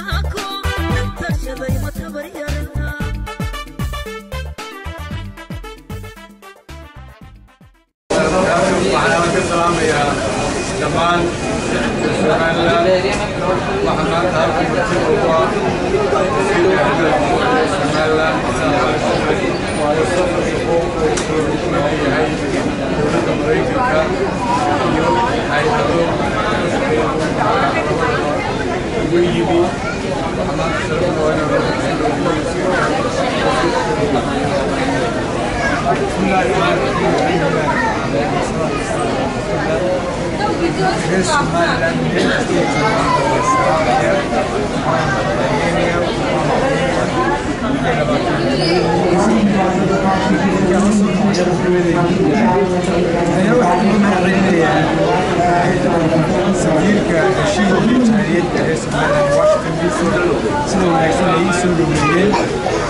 Taako tashaday ma tabaryarna. Waxaan ka salaamayaa dhammaan Somaliland. Waxaan maanta halkan marti ugu ah wasiirka arrimaha dibadda ee Somaliland, oo safar shaqo oo ku yahay dowladda Maraykanka iyo hay'ado ka shaqeeya ugu yimi. Waxaan maanta sharaf noo inaan wasiirka. بسم الله الرحمن الرحيم. Reer Somaliland meel kasta ay joogaan waa salaamaya, waxaan hambalyeynaya, waxaan waxaan ugu mahadcelinayaa safiirka heshiiska jaaliyadda reer Somaliland Washington DC, sida wanaagsan ay ii soo dhoweeyeen.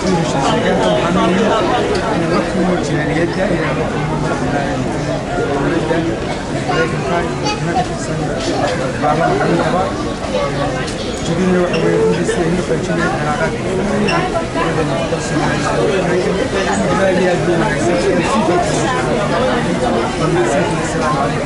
Sida heshiisyeegaanka waxaan u yimid inaan la kulmo jaaliyadda, inaan la kulmo madaxda dowladda Maraykanka iyo xubno ka tirsan baarlamaanka intaba. Ujeedaduna waxa weeye runtii sida aynu xoojinayn cilaaqaadka ka dhexeeya dowladda Somaliland iyo Maraykan. Aad iyo aad buu wanaagsan inay sii xoojiyaan. Waa mahadsantihiin. Asalaamu calaykum.